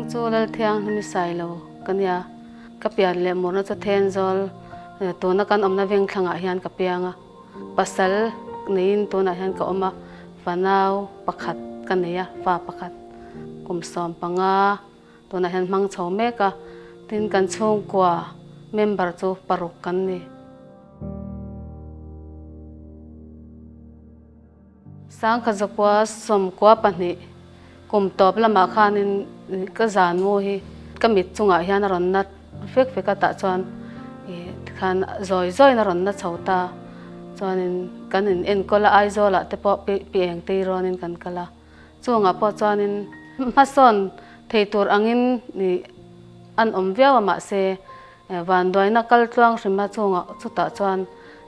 hming chu Lalthianghlimi Sailo ka nia. Ka pian leh murna chu Thenzawl tuna kan awmna vengthlangah hian ka piang a. Pasal neiin tunah hian ka awm a, fanau pakhat ka nei a, fa pakhat kum 15 tunah hian hmang chho mek a. Tin, kan chhungkua member chu paruk kan ni. Sangkha zakua 12 kum tawp lamah khanin ka zan mu hi ka mit chungah hian a rawn na fek fek a, tah chuan tikhan zawi zawiin a rawn na chho ta. Chuanin kan in enkawl a, Aizawlah te pawh pi eng tei rawnin kan kal a. Chungah pawh chuanin hmasawn thei tur angin an awm viau a, mahse Vanduaina kal tluang hrim a chungah chutah chuan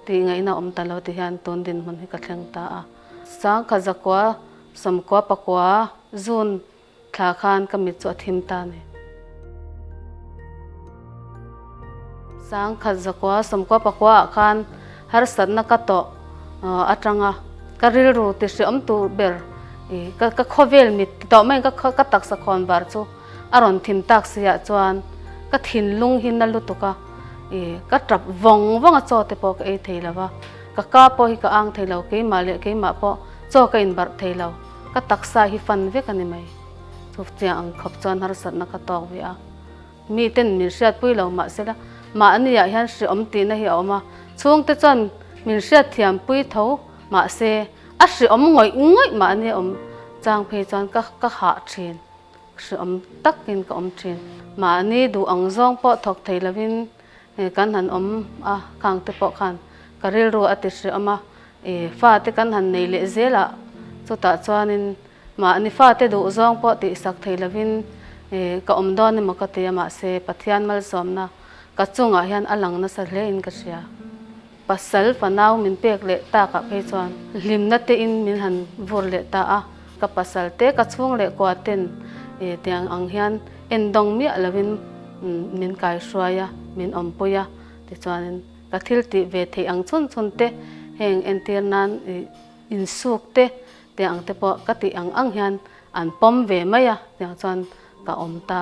tih ngaihna awm ta lo ti hian tun dinhmun hi ka thleng ta a. 1999 June thla khan ka mit chu a thim ta a ni. 1999 ah khan harsatna ka tawh atanga ka rilru ti hreawm tur ber ka khawvel mit ti tawh mai ka taksa khawn var chu A rawn thim tak si ah chuan ka thinlung hi na lutuk a, ih ka tap vawng vawng a chaw te pawh ka ei thei lo va, ka ka pawh hi ka ang thei lo, keimah leh keimah pawh chaw ka inbarh thei lo, ka taksa hi fan vek a ni mai. Chu chiang ang khawp chuan harsatna ka tawk ve a, mi ten min hriatpui lo mahsela mahni ah hian hreawm tihna hi a awm a, chhungte chuan min hriatthiampui tho mahse a hreawm ngawih ngawih mahni a awm chang phei chuan ka ka hah thin. Hreawm takin ka awm thin. Mahni duh ang zawng pawh thawk thei lovin kan han awm a, khang te pawh khan ka rilru a ti hreawm a, fate kan han nei leh zel a, chutah chuanin mahni fate duh zawng pawh tihsak thei lovin ka awm dawn emaw ka ti a, mahse Pathian malsawmna ka chungah hian a lang nasa hle in ka hria. Pasal fanau min pek leh takah phei chuan hlimna tein min han vur leh ta a, ka pasal te ka chhung leh kua ten tiang ang hian en dawng miah lovin min kai hruai a, min awmpui a, tichuanin ka thil tih ve theih ang chhun chhun te heng entir nan insuk te tiang ang te pawh ka tih ang ang hian an pawm ve mai a, tiang chuan ka awm ta,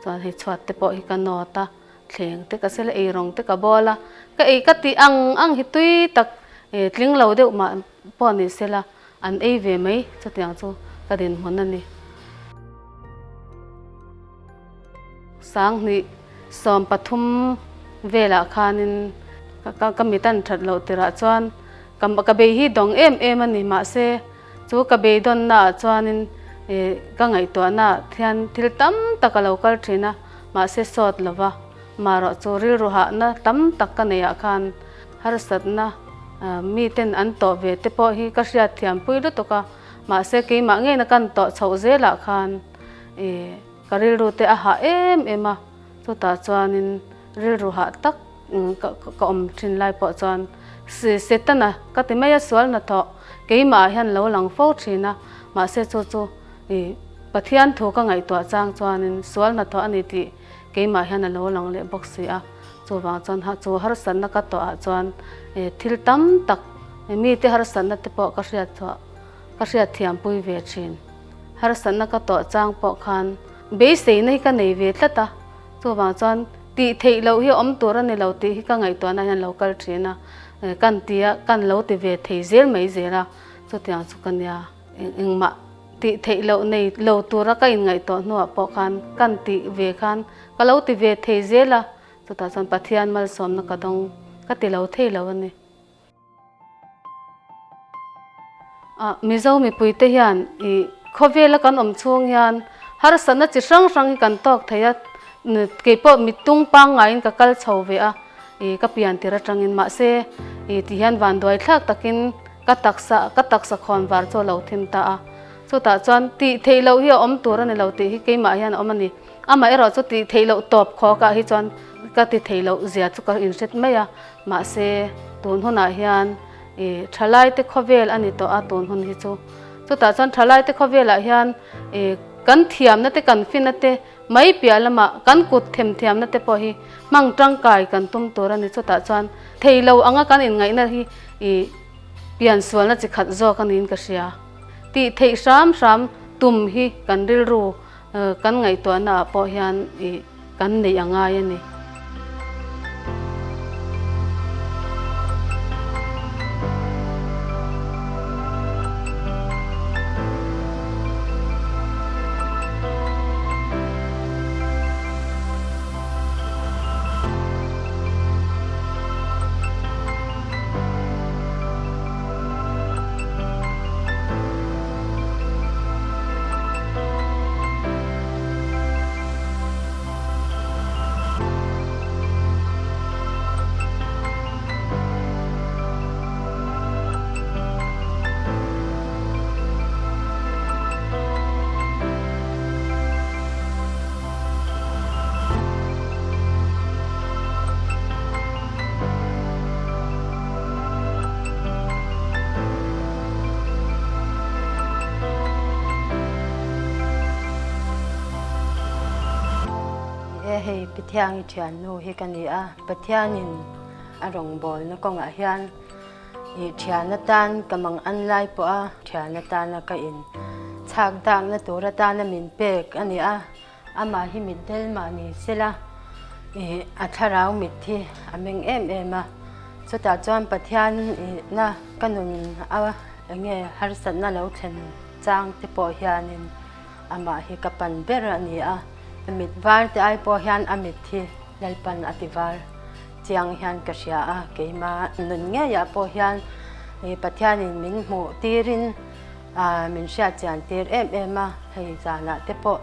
chuan hei chhuat te pawh hi ka nawt a. Thleng te ka sel a, eirawng te ka bawl a, ka ei ka tih ang ang hi tui tak tling lo deuh mah pawh ni sela an ei ve mai chutiang chu ka dinhmun a ni. 2013 velah khanin ka mit an that loh tirah chuan ka bei hi dawng em em a ni mahse chu ka beidawnna ah chuanin ka ngaihtuahna ah hian thil tam tak a lo kal thin a. Mahse sawt lova, marawh chu rilru hahna tam tak ka neih ah khan harsatna miten an tawh ve te pawh hi ka hriat thiam pui lutuk a, mahse keimah ngeina kan tawh chhoh zelah khan ka rilru te a hah em em a, chutah chuanin rilru hah tak ka awm thin lai pawh chuan Setana ka ti mai a, sual hnathawh keimah ah hian lo lang fo thin a, mahse chu chu Pathian thu ka ngaihtuah chang chuanin sual hnathawh a ni tih keimah hian a lo lang leh bawk si a. Chuvang chuan chu harsatna ka tawhah chuan thil tam tak mite harsatna te pawh ka hriat chhuah ka hriat thiampui ve thin. Harsatna ka tawh chang pawh khan beiseina hi ka nei ve tlat a, chuvang chuan tih theih loh hi awm tur a ni lo tih hi ka ngaihtuahna hian lo kal thin a, kan ti a, kan lo ti ve thei zel mai zel a, chutiang chu ka nia. Engmah tih theih loh nei lo tura ka inngaihtuah hnuah pawh khan kan tih ve khan ka lo ti ve thei zel a, chutah chuan Pathian malsawmna ka dawng ka ti lo thei lo a ni. Mizo mipuite hian ih khawvela kan awm chhung hian harsatna chi hrang hrang hi kan tawk thei a, keipawh mittung pangngaiin ka kal chho ve a, ih ka pian tir atangin mahse ih ti hian vanduai thlak takin Ka taksa, ka taksa khawn var chu a lo thim ta a. Chutah chuan tih theih loh hi a awm tur a ni lo tih hi keimah hian a awm a ni. Amah erawh chu tih theih loh tawp khawkah hi chuan ka ti theih loh zia chu ka inhret mai a. Mahse, tun hunah hian ih thalaite khawvel a ni tawh a tun hun hi chu. Chutah chuan thalaite khawvelah hian ih kan thiamna te kan finna te mai piah lamah kan kut themthiamna te pawh hi hmang tangkai kan tum tur a ni. Chutah chuan thei lo anga kan inngaihna hi ih piansualna chi khat zawk a niin ka hria. Tih theih hram hram tum hi kan rilru kan ngaihtuahna ah pawh hian ih kan neih a ngai a ni. Ni e, hei Pathiangi thiannu hi ka ni a, Pathianin a rawngbawlna kawngah hian i thian atan ka mang an lai pawh a, thian atana ka in chhak dakna tur atana min pek a ni a. Amah hi mitdel mah ni sela ih a thlarau mit hi a meng em em a, chutah chuan Pathian ihna ka nun a enge harsatna lo thlen chang te pawh hianin amah hi ka pan ber a ni a, mit var te ai pawh hian a mit hi Lalpan a ti var chiang hian ka hria a, keima nun ngeiah pawh hian ih Pathianin min hmuh tirin Min hriat chian tir em em a, hei zanah te pawh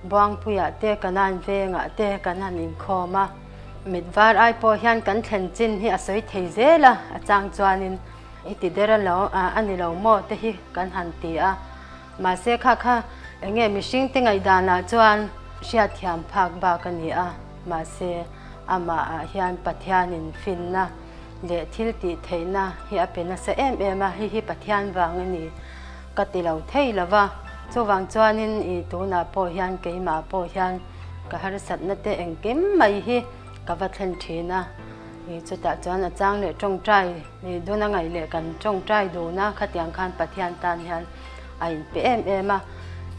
Buangpuiah te Kanan vengah te kan han inkhawm a, mit var ai pawh hian kan thlen chin hi a sawi thei zel a, a chang chuanin i ti der alo a ni lo maw te hi kan han ti a, mahse kha kha enge mihring te ngaihdanah chuan hriatthiam phak bak a ni a, mahse amahah hian Pathianin finna leh thil tih theihna hi a pe nasa em em a, hei hi Pathian vang a ni ka ti lo thei lo va, chuvang chuanin i tunah pawh hian keimah pawh hian ka harsatna te engkim mai hi ka va thlen thin a, i chutah chuan a chang leh tawngtai i duna ngaih leh kan tawngtai dun a, khatiang khan Pathian tan hian a inpe em em a,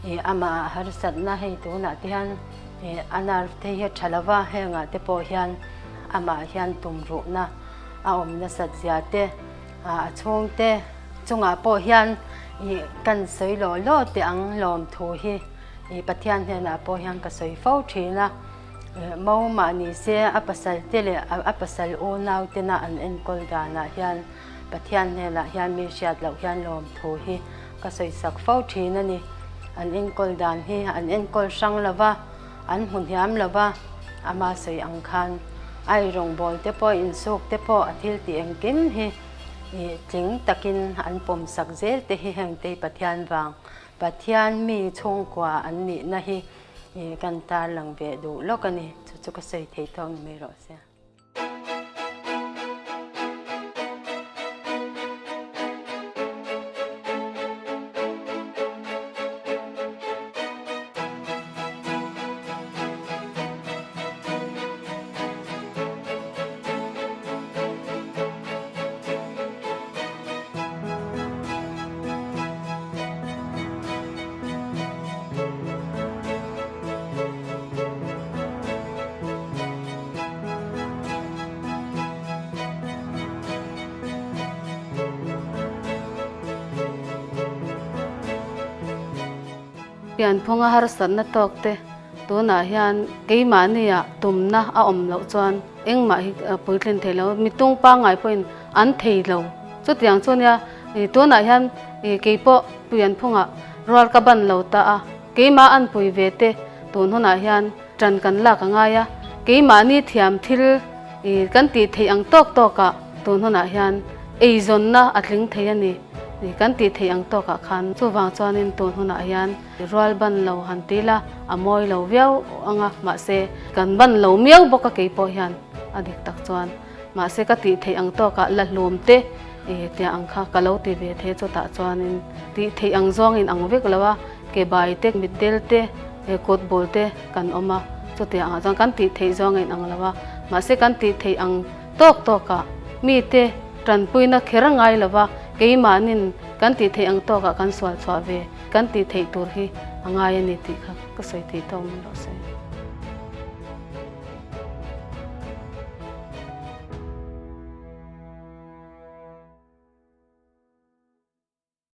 i amah harsatna hei tunah te hian i a nerve te hi a tha lo va, hengah te pawh hian. Amah hian tumruhna a awm nasat zia te, a chhungte chungah pawh hian ih kan sawi law law teh ang lawm thu hi ih Pathian hnenah pawh hian ka sawi fo thin a. Mo mah ni se a pasal te leh a pasal unau tena an enkawl danah hian Pathian hnenah hian mi hriat loh hian lawm thu hi ka sawi sak fo thin a ni. An enkawl dan hi an enkawl hrang lo va. An hmu hniam lo va, ama sawi ang khan ai rawngbâwl te pawh, insûk te pawh a thil tih engkim hi ih tling takin an pawm sak zel te hi heng tei Pathian vang, Pathian mi chhungkua an nihna hi ih kan tarlang ve duh lawk a ni. Chu chu ka sawi thei tawk ni mai rawh se. Pianphunga harsatna tawk te tunah hian keimahnia tumna a awm loh chuan engmah hi puitlin thei lo, mitung pangngai pawhin an thei lo. Chutiang chu nia tunah hian keipawh pianphungah rual ka ban lo ta a. Keimah an pui ve te tun hunah hian ṭan kan lak a ngai a, keimahni thiam thil kan tih theih ang tawk tawkah tun hunah hian eizawnna a tling thei a ni kan tih theih ang tawkah khan. Chuvang chuanin tun hunah hian rual ban lo han ti la a mawi lo viau ang a, mahse kan ban lo miau bawk a keipawh hian a dik tak chuan. Mahse ka tih theih ang tawkah la hlum te tia ang kha ka lo ti ve thei chutah chuanin tih theih ang zawngin ang vek lo a, ke bai te, mitdel te, kut bul te kan awm a, chutiang angah chuan kan tih theih zawng a inang lo a, mahse kan tih theih ang tawk tawkah mite tanpuina kher a ngai lo va, keimahnin kan tih theih ang tawkah kan sual chhuah ve kan tih theih tur hi. a ngai a ni tih kha ka sawi thei tawk mai rawh se.